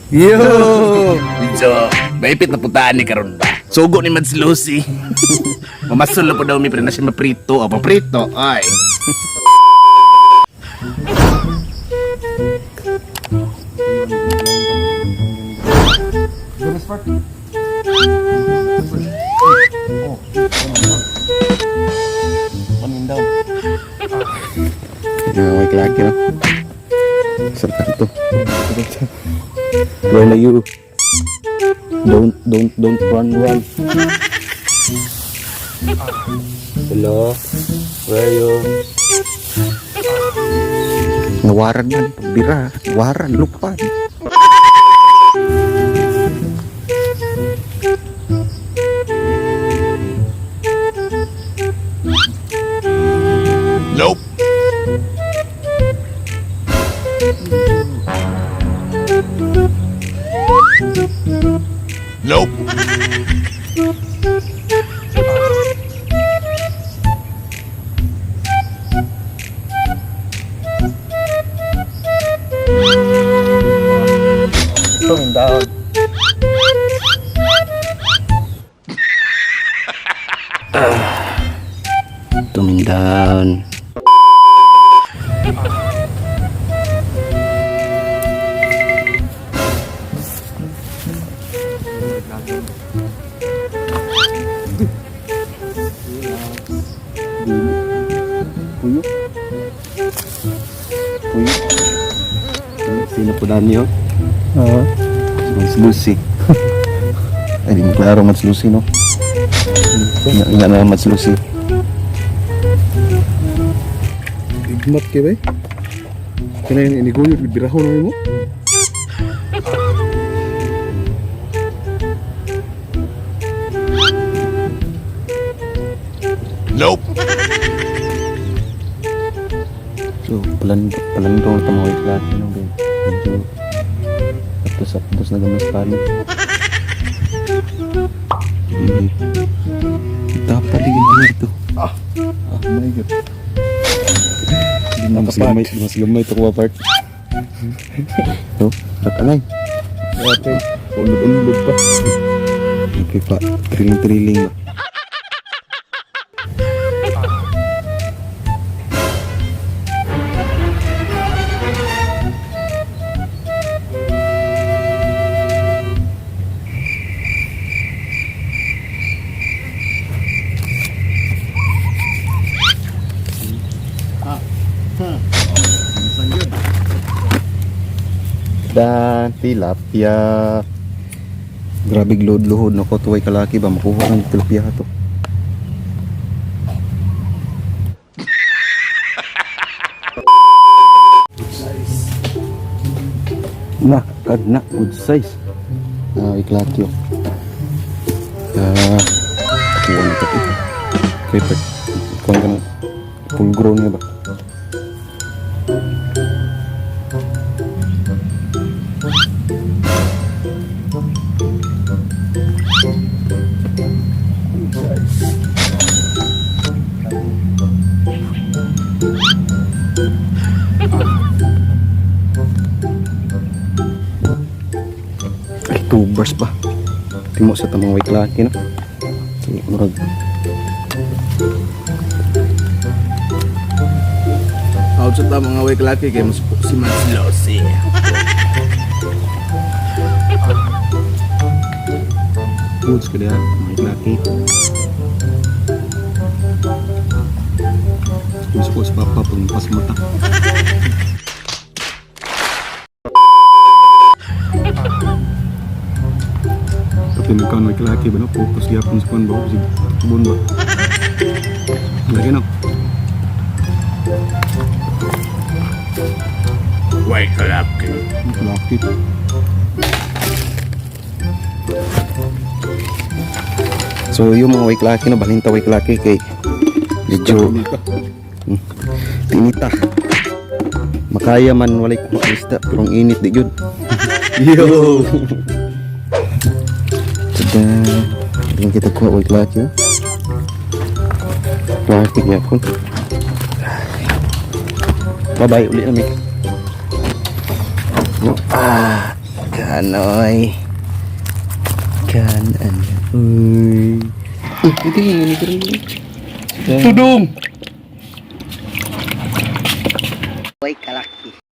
Yo! Medyo maipit na puntaan ni karon ba? Sugo ni Mads Lucy. Mamasol na po daw mi pero na siya maprito. O, paprito. Ay. Panindaw. Nga, may klaki no? Sarap ito. Where are you? Don't run, run. Hello? Where are you? Nawaran man. Pagbira. Waran, lupan. Nope. Nope. Tumindog. Tumindown. Puyo. Puyo. Sino po niyo? Oo. Mas Lucy. Ay, di mo klaro Mas Lucy, no? Nga nga na Mas Lucy. Igmat kay bay. Kaya iniguyod, birahon na mo. Nope. So, palando na tamo kay klase, no? Kay medyo tapos na gamay sa palit. Hindi. Dapat ligin mo ito. Ah, my God. Mas gamay ito kuha part. So, rakalay. Ate, ulod-ulod pa. Okay pa, triling-triling ba? Dan tilapia. Grabe luhod no ko tuway kalaki ba makuha ng tilapia to. Na, kad na good size. Ah, iklaki oh. Ah, kuha na to. Okay, pag kuha ka na. Full grown nga ba? Ay, tubers pa. Timo sa tamang way klaki, no? So, murag. Out sa tama nga way klaki kay mas si Mads Lucy. Foods ka diha, mga klaki. Gusto ko sa papa pag pasmata. Tapi nagkaon may kalaki ba no? Focus gyapon sa kuan ba? Sig bun ba? Lagi no. Way klaki. Laki. So, yung mga way klaki, no? Balinta way klaki kay medyo tinita. Makaya man walay kuha ang isda, pero ang init di gyud. Yo! Tada. Tingnan kita kuha way klaki, no? Klaki gyapon. Bye-bye uli na mi. No. Ah. Kanoy. Kan ano. Uy. Ito yung ini rin. Tudong. Way kalaki.